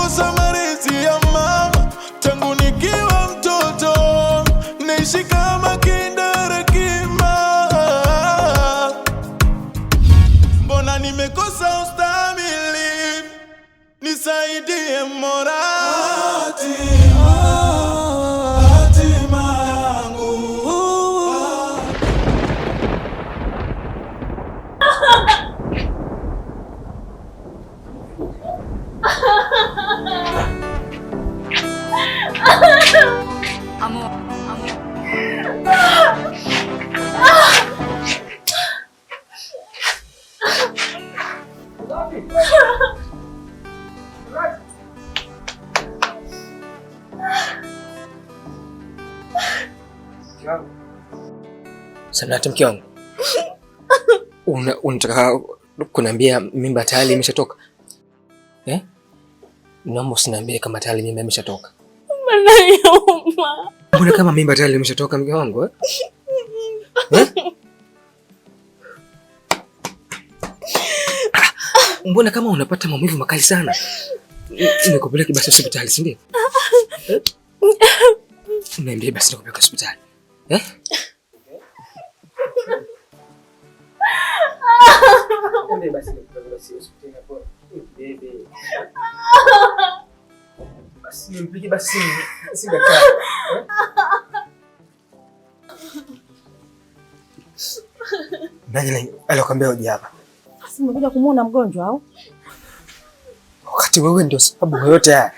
Nilikosa malezi ya mama tangu nikiwa mtoto, naishi kama kindarakima. Mbona nimekosa ustamili? Nisaidie Mola. Hatima yangu. Sanati, mke wangu, unataka kuniambia mimba tayari imeshatoka eh? Naomba usiniambie kama tayari mimba imeshatoka. Mbona Mbona kama mimba tayari imeshatoka mke wangu eh? Eh? Mbona kama unapata maumivu makali sana? Nikupeleke basi hospitali, si ndio? Eh? Niambie basi nikupeleke hospitali. Eh? Niambie basi nikupeleke basi hospitali hapo. Bebe. Basi nimpige basi si daktari. Eh? Nani alikwambia uje hapa? Sasa umekuja kumuona mgonjwa au? Wakati wewe ndio sababu yote haya.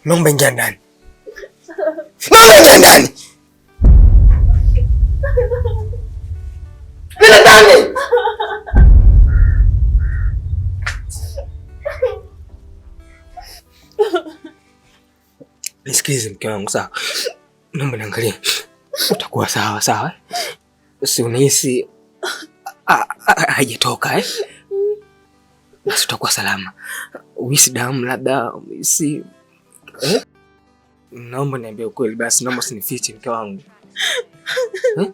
Naomba ingia ndani. Naomba ingia ndani. Nenda ndani. Nisikilize mke wangu, sawa? Naomba niangalie. Utakuwa sawa sawa? Si unahisi haijatoka eh? Basi utakuwa salama. Uhisi damu labda, uhisi eh? Naomba niambie ukweli basi, naomba usinifiche mke wangu eh?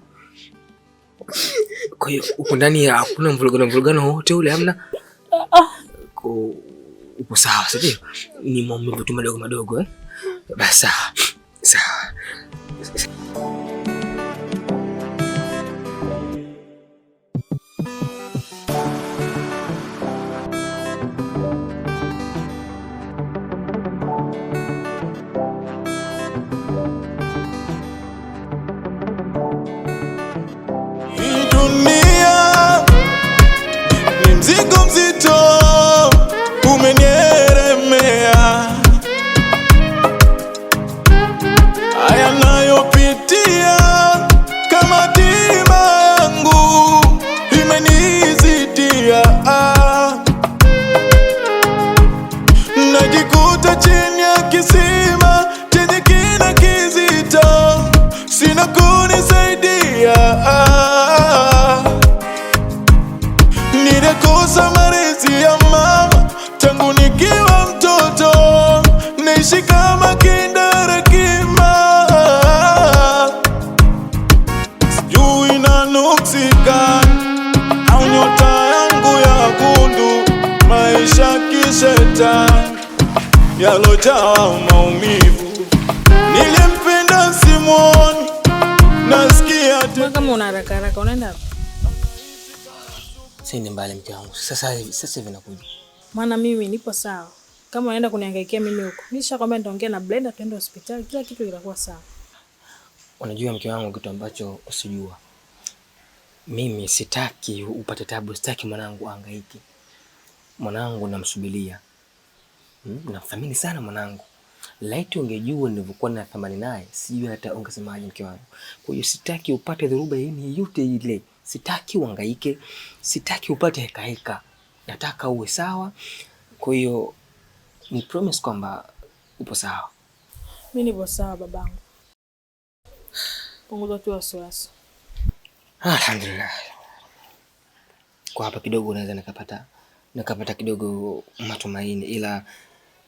Kwa hiyo uko ndani ya hakuna mvurugano mvurugano wowote ule, hamna? Upo sawa, si ndio? Ni maumivu tu madogo madogo eh? Basi sawa sawa. Hii dunia ni mzigo mzito, umenielemea. Haya nayopitia kama hatima yangu imenizidia. Najikuta chini ya kisima chenye kina kizito, sina kunisaidia. Nilikosa malezi ya mama tangu nikiwa mtoto, naishi kama kindarakima, sijui na nuksi gani au nyota yangu ya gundu, maisha kishetani yalojaa maumivu. Nilimpenda simuoni, nasikia Mbona kama una haraka haraka unaenda wapi? Siendi mbali mke wangu, sasa hivi sasa hivi nakuja. Maana mimi nipo sawa. Kama unaenda kunihangaikia mimi huko. Nishakwambia nitaongea na Blenda tuende hospitali, kila kitu kitakuwa sawa. Unajua mke wangu, kitu ambacho usijua, mimi sitaki upate tabu, sitaki mwanangu ahangaike. Mwanangu namsubiria, namthamini sana mwanangu. Laiti ungejua nilivyokuwa na thamani naye, sijui hata ungesemaje mke wangu. Kwa hiyo sitaki upate dhoruba yini yoyote ile, sitaki uhangaike, sitaki upate heka heka, nataka uwe sawa. Kwa hiyo ni promise kwamba upo sawa. Mimi nipo sawa babangu. Punguza tu wasiwasi. Alhamdulillah. Kwa hapa kidogo naweza nikapata kidogo matumaini, ila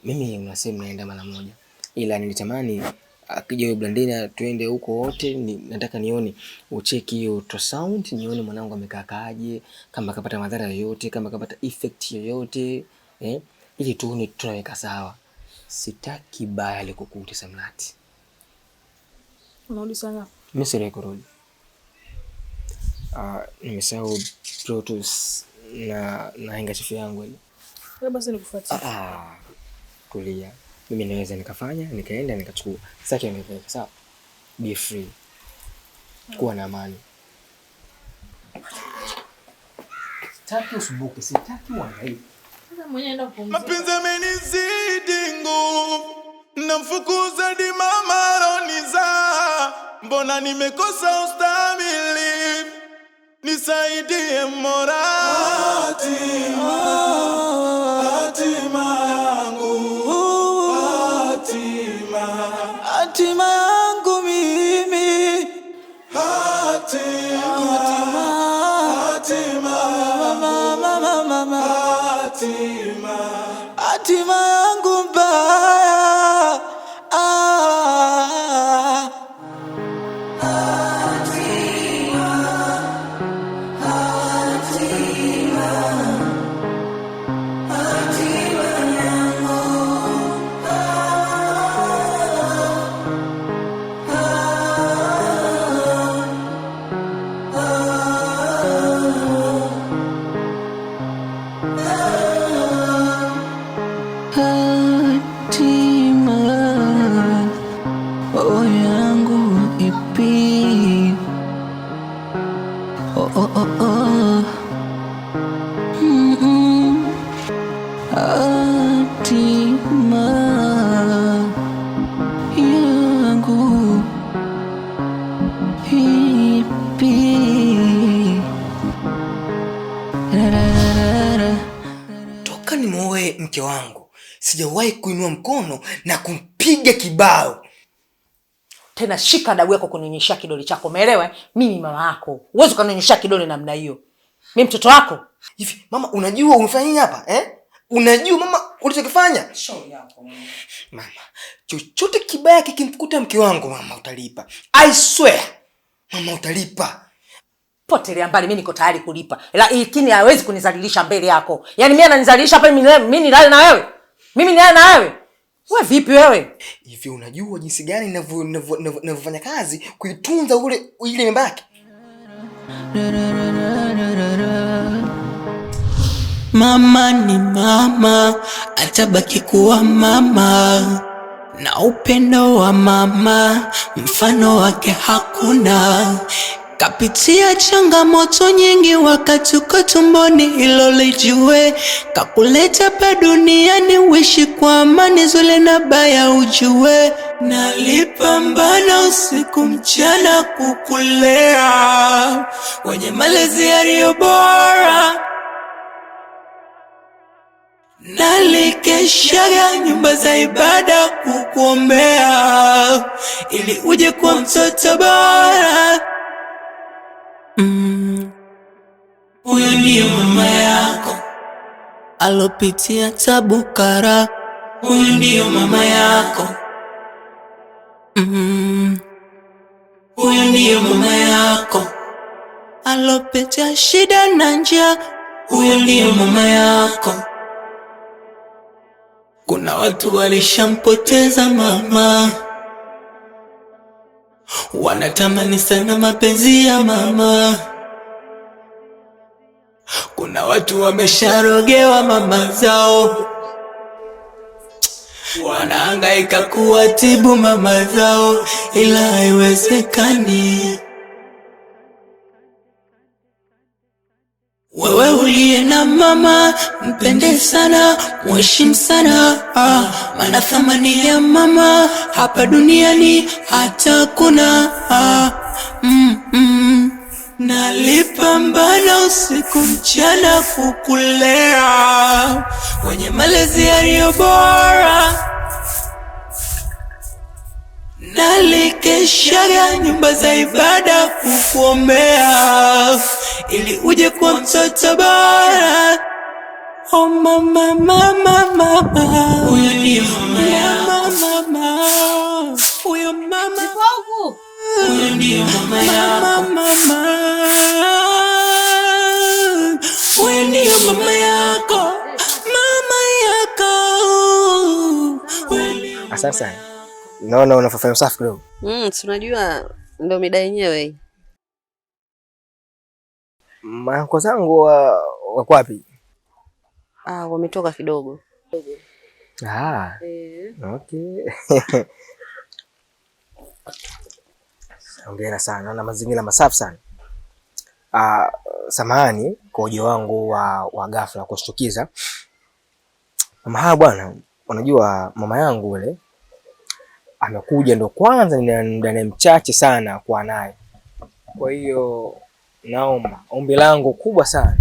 mimi unasema naenda mara moja, ila nilitamani Akija huyo Blandina tuende huko wote, nataka nione ucheki hiyo ultrasound, nione mwanangu amekaa kaaje, kama akapata madhara yoyote, kama akapata effect yoyote, eh? Ili tuone tunaweka sawa. Sitaki baya likukute Samlati. Unarudi saa ngapi? Mimi sirehi kurudi. Nimesahau Bluetooth na handkerchief yangu ile. Wewe basi nikufuatie. Tulia. Mimi naweza nikafanya, nikaenda nikachukua. Sitaki niweke sawa. Be free. Kuwa na amani. Sitaki usumbuke, sitaki uhangaike. Sasa mwenyewe enda kupumzika. Mapenzi amenizidi nguvu, namfukuza di mama roniza, mbona nimekosa ustahimili, nisaidie Mola. Hatima, hatima yangu, hatima, hatima yangu mimi, hatima, hatima, mama, mama, hatima, hatima yangu mbaya. Ah. Hatima oh yangu ipi? Oh, oh, oh, oh. Mm-mm. Hatima yangu ipi? Ra, ra, ra, ra. Toka nimuoe mke wangu sijawahi kuinua mkono na kumpiga kibao. Tena shika adabu yako kunionyeshea kidole chako, umeelewa? Mimi mama yako, huwezi ukanionyeshea kidole namna hiyo. Mimi mtoto wako. Hivi mama, unajua umefanya nini hapa eh? Unajua mama ulichokifanya? Shauri yako. Mama, chochote kibaya kikimkuta mke wangu mama utalipa. I swear. Mama utalipa. Potelea mbali, mimi niko tayari kulipa. Lakini hawezi kunizalilisha mbele yako. Yaani mimi ananizalilisha hapa, mimi nilale na wewe? Mimi nilale na wewe? Wewe vipi wewe? Hivi unajua jinsi gani ninavyofanya kazi kuitunza ile mimba yake? Mama ni mama, atabaki kuwa mama, na upendo wa mama mfano wake hakuna. Kapitia changamoto nyingi wakati uko tumboni, hilo lijue. Kakuleta hapa duniani uishi kwa amani, zuri na baya ujue. Nalipambana usiku mchana kukulea kwenye malezi yaliyo bora. Nalikeshaga nyumba za ibada kukuombea ili uje kuwa mtoto bora. Huyo ndiyo mama yako alopitia tabu kara. Huyu ndiyo mama yako. Huyu ndiyo mama yako alopitia shida na njaa. Huyu ndiyo mama yako. Kuna watu walishampoteza mama, wanatamani sana mapenzi ya mama. Kuna watu wamesharogewa mama zao, wanahangaika kuwatibu mama zao, ila haiwezekani. Wewe uliye na mama, mpende sana, mheshimu sana, maana thamani ya mama hapa duniani hata kuna. Nalipambana usiku mchana kukulea kwenye malezi yaliyo bora. Nalikeshaga nyumba za ibada kukuombea ili uje kuwa mtoto bora. Oh mama, mama, mama, huyu ni mama yako. Mama. Huyo mama, huyo ndiyo mama yako. Mama, huyo ndiyo mama yako. Mama yako. Huyo ndiyo. Asante sana. Naona unafanya usafi kidogo. Si unajua ndio mida yenyewe hii. Manko zangu wako wapi? Ah, wametoka kidogo. Ah. Okay. Hongera sana. Naona mazingira masafi sana. Ah, samahani kwa ujio wangu wa ghafla kushtukiza. Mama haya bwana, unajua mama yangu yule amekuja ndo kwanza nina muda mchache sana kuwa naye. Kwa hiyo naomba, ombi langu kubwa sana,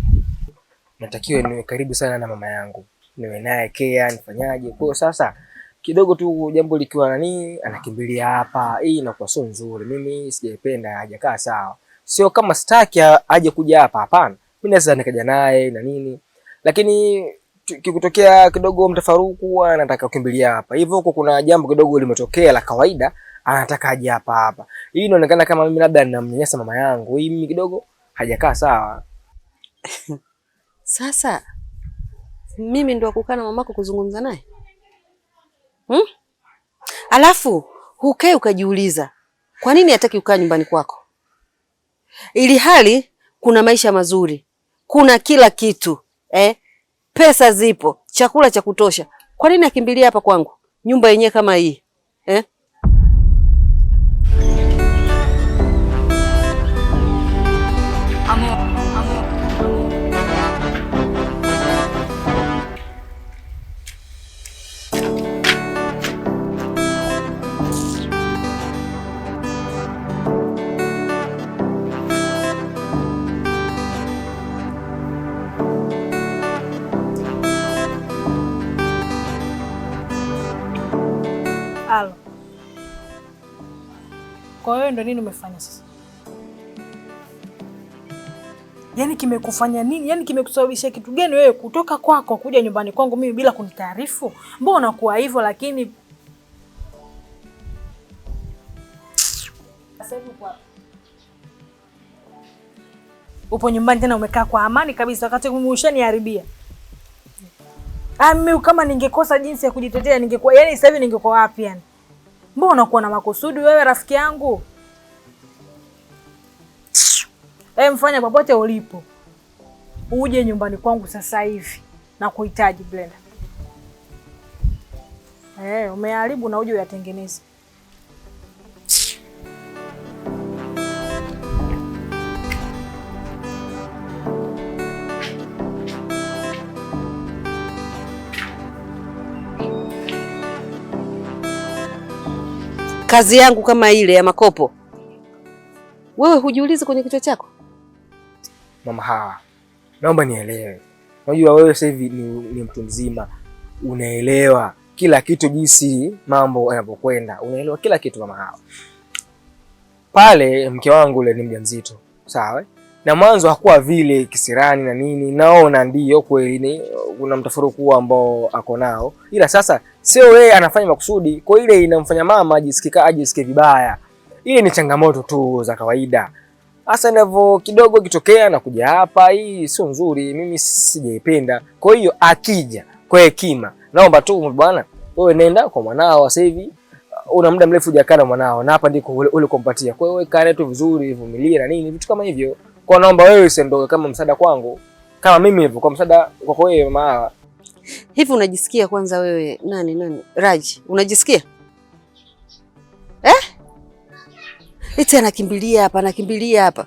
natakiwa niwe karibu sana na mama yangu, niwe naye care, nifanyaje. Kwa hiyo sasa kidogo tu jambo likiwa nani, anakimbilia hapa, hii inakuwa sio nzuri, mimi sijaipenda, hajakaa sawa. Sio kama sitaki aje kuja hapa, hapana. Mimi naweza nikaja naye na nini, lakini kikutokea kidogo mtafaruku, anataka kukimbilia hapa. Hivyo huko kuna jambo kidogo limetokea la kawaida, anataka aje hapa hapa. Hii inaonekana kama mimi labda ninamnyanyasa mama yangu. Hii mimi kidogo hajakaa sawa. Sasa mimi ndo kukaa na mamako kuzungumza naye? Alafu hukae ukajiuliza kwa nini hataki kukaa nyumbani kwako? Ili hali kuna maisha mazuri, kuna kila kitu, Pesa zipo, chakula cha kutosha. Kwa nini akimbilia hapa kwangu? Nyumba yenyewe kama hii, Alo. Kwa hiyo ndo nini umefanya sasa? Yaani kimekufanya nini? Yaani kimekusababisha kitu gani wewe kutoka kwako kuja nyumbani kwangu mimi bila kunitaarifu? Mbona unakuwa hivyo lakini sasa hivi uko wapi? Upo nyumbani tena umekaa kwa amani kabisa wakati mimi ushaniharibia. Mimi kama ningekosa jinsi ya kujitetea ningekuwa, yaani sasa hivi ningekuwa wapi yani? Mbona unakuwa na makusudi wewe rafiki yangu? Mfanya popote ulipo uje nyumbani kwangu sasa hivi na kuhitaji Blenda. Umeharibu na uje uyatengeneze. Kazi yangu kama ile ya makopo, wewe hujiulizi kwenye kichwa chako? Mama Hawa, naomba nielewe. Unajua wewe sasa hivi ni mtu mzima, unaelewa kila kitu jinsi mambo yanapokwenda, unaelewa kila kitu mama Hawa. Pale mke wangu yule ni mjamzito, sawa? Na mwanzo hakuwa vile kisirani na nini, naona ndiyo kweli ni kuna mtafaruku ambao ako nao, ila sasa sio yeye anafanya makusudi, kwa ile inamfanya mama ajisikie vibaya. Ile ni changamoto tu za kawaida. Hasa inavyo kidogo kitokea na kuja hapa, hii sio nzuri, mimi sijaipenda. Kwa hiyo akija kwa hekima, naomba tu bwana, wewe nenda kwa mwanao sasa hivi, una muda mrefu hujakaa na mwanao, na hapa ndiko ule kumpatia. Kwa hiyo wewe kaa tu vizuri, vumilia na nini, vitu kama hivyo. Kwa naomba wewe usiondoke kama msaada kwangu, kama mimi hivyo kwa msaada kwako wewe mama Hawa. Hivi unajisikia kwanza wewe nani Raji, unajisikia? Eti anakimbilia hapa, anakimbilia hapa.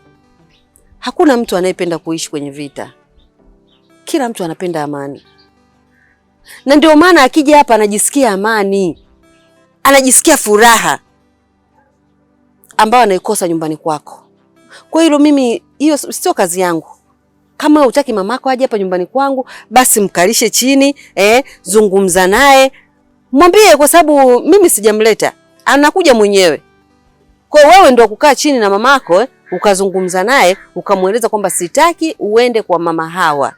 Hakuna mtu anayependa kuishi kwenye vita. Kila mtu anapenda amani. Na ndio maana akija hapa anajisikia amani. Anajisikia furaha ambayo anaikosa nyumbani kwako. Kwa hilo mimi, hiyo sio kazi yangu. Kama hutaki mamako aje hapa nyumbani kwangu, basi mkalishe chini, zungumza naye, mwambie, kwa sababu mimi sijamleta, anakuja mwenyewe. Kwa wewe ndio kukaa chini na mamako, ukazungumza naye, ukamweleza kwamba sitaki uende kwa mama Hawa.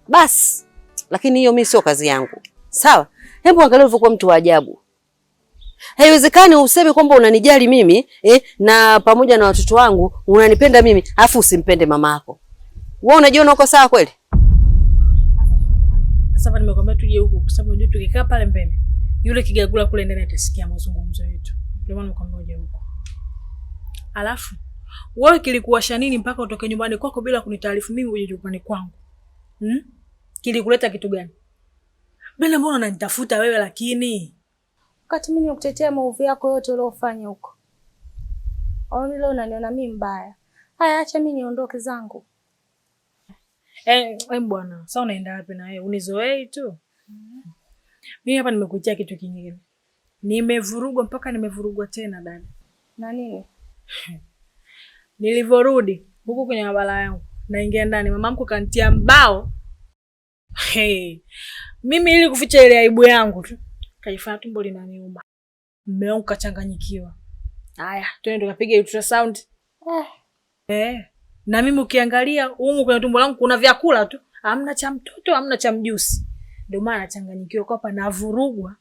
Bas, lakini hiyo mimi sio kazi yangu. Sawa? Hebu angalia ulivyokuwa mtu wa ajabu. Haiwezekani useme kwamba unanijali mimi na pamoja na watoto wangu unanipenda mimi afu usimpende mamako. Wewe unajiona uko sawa kweli? Sasa hapa nimekwambia tuje huku kwa sababu unajua tukikaa pale mbele yule kigagula kule ndani atasikia mazungumzo yetu. Ndio maana nimekwambia uje huku. Alafu wewe kilikuwasha nini mpaka utoke nyumbani kwako bila kunitaarifu mimi uje nyumbani kwangu? Kilikuleta kitu gani? Bela, mbona unanitafuta wewe lakini? Wakati mimi nikutetea maovu yako yote uliofanya huko. Au leo unaniona mimi mbaya? Haya, acha mimi niondoke zangu. Bwana, sasa unaenda wapi na wewe? Unizoei tu. Mimi hapa nimekuitia kitu kingine. Nimevurugwa mpaka nimevurugwa tena dada. Na nini? Nilivyorudi huku kwenye mabala yangu, naingia ndani, mama mkwe kanitia mbao. Hey. Mimi ili kuficha ile aibu yangu tu, kajifanya tumbo linaniuma. Mume wangu kachanganyikiwa. Haya, twende tukapiga ultrasound. Na mimi ukiangalia humu kwenye tumbo langu kuna vyakula tu, hamna cha mtoto, hamna cha mjusi. Ndio maana nachanganyikiwa kwa hapa navurugwa.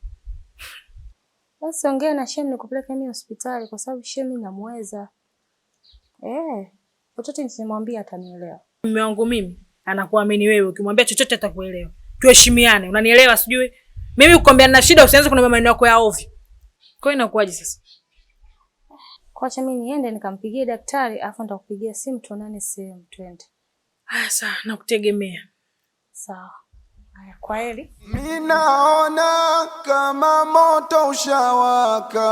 Basi ongea na Shem nikupeleke mimi hospitali kwa sababu Shem namweza. Pochote nisimwambia atanielewa. Mume wangu mimi anakuamini wewe, ukimwambia chochote atakuelewa. Tuheshimiane, unanielewa sijui? Mimi kukwambia nina shida usianze kuniambia maneno yako ya ovyo. Kwa hiyo inakuwaje sasa? Kwacha mimi niende nikampigie daktari afu nitakupigia simu tuonane sehemu twende. Ah, sawa, nakutegemea. Sawa. Haya, kwaheri. Mimi naona kama moto ushawaka.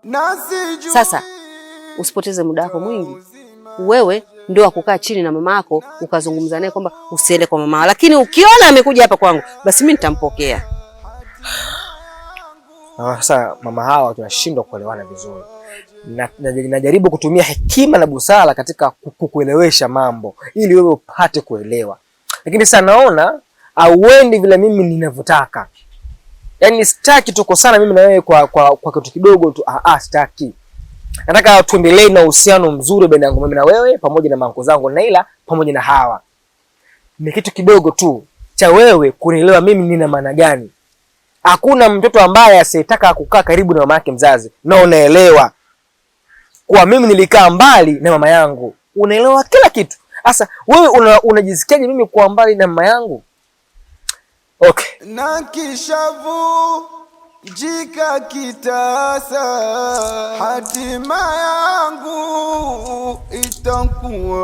Na sijui. Sasa usipoteze muda wako mwingi. Wewe ndio wa kukaa chini na mama yako ukazungumza naye kwamba usiende kwa mama. Lakini ukiona amekuja hapa kwangu, basi mimi nitampokea. Sasa mama hawa tunashindwa kuelewana vizuri. Najaribu kutumia hekima na busara katika kukuelewesha mambo ili wewe upate kuelewa. Lakini sasa naona auendi vile mimi ninavyotaka. Yaani sitaki tukosana mimi na wewe kwa kitu kidogo tu. Sitaki. Nataka tuendelee na uhusiano mzuri baina yangu mimi na wewe pamoja na manko zangu Naila pamoja na Hawa. Ni kitu kidogo tu cha wewe kunielewa mimi nina maana gani. Hakuna mtoto ambaye asiyetaka kukaa karibu na mama yake mzazi. Na unaelewa kwa mimi nilikaa mbali na mama yangu. Unaelewa kila kitu. Sasa wewe unajisikiaje mimi kuwa mbali na mama yangu? Okay. Na kishavu jika kitasa, hatima yangu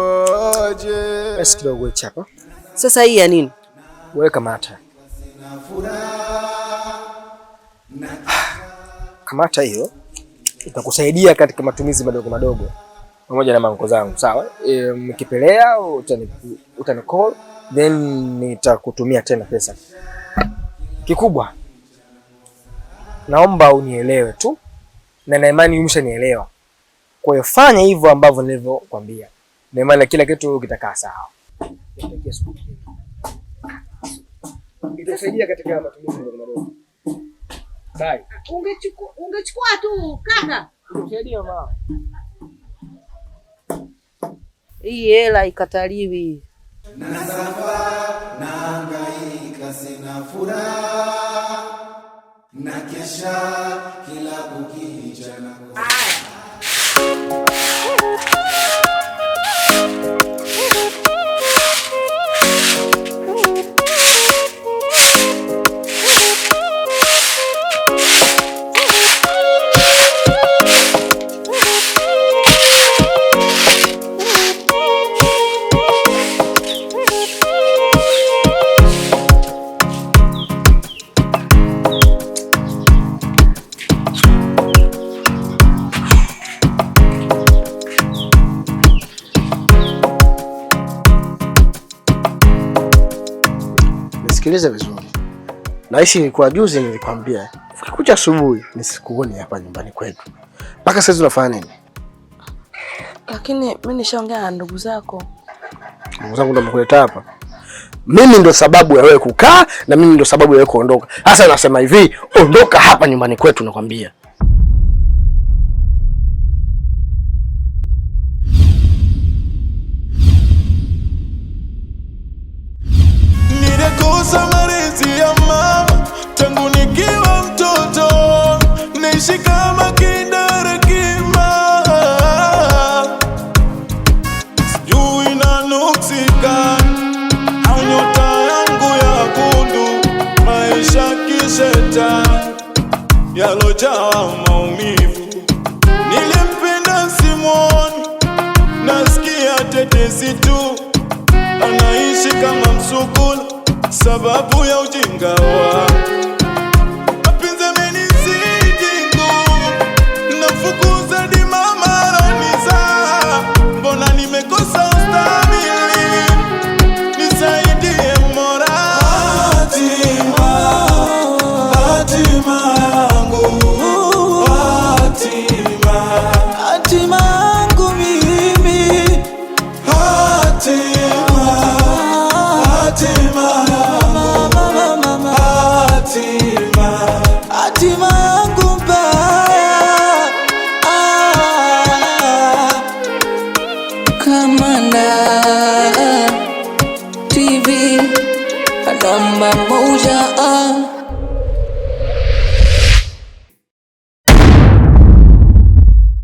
itakuwaje? Basi kidogo hichi hapa. Sasa hii ya nini? Wewe kamata. Kamata hiyo itakusaidia katika matumizi madogo madogo pamoja na manko zangu, sawa? Mkipelea utani call then nitakutumia tena pesa. Kikubwa naomba unielewe tu na na imani umeshanielewa. Kwa hiyo fanya hivyo ambavyo nilivyokuambia. Na imani kila kitu kitakaa sawa. Itakusaidia katika matumizi madogo madogo. Bye. Ungechukua tu kaka. Itakusaidia mama. Hii hela ikataliwi. Nasafa nahangaika sina furaha na kesha kila kukicha na Nisikilize vizuri. Naishi nilikuwa juzi nilikwambia ukikuja asubuhi nisikuone hapa nyumbani kwetu. Mpaka sasa unafanya nini? Lakini mimi nishaongea na ndugu zako. Ndugu zangu ndio mkuleta hapa. Mimi ndo sababu ya wewe kukaa na mimi ndo sababu ya wewe kuondoka. Sasa nasema hivi, ondoka hapa nyumbani kwetu nakwambia. Nilikosa malezi ya mama tangu nikiwa mtoto, yalojawa maumivu. Nilimpenda Simoni, nasikia tetesi tu, anaishi kama msukula sababu ya ujinga wake. Mapenzi amenizidi nguvu, nafukuza di mama Raniza, mbona nimekosa ustamili? Nisaidie Mola. Hatima, hatima yangu, hatima, Hatima yangu mimi, hatima, hatima yangu, hatima, hatima yangu mbaya. Ah. Kamanda TV namba moja. Ah.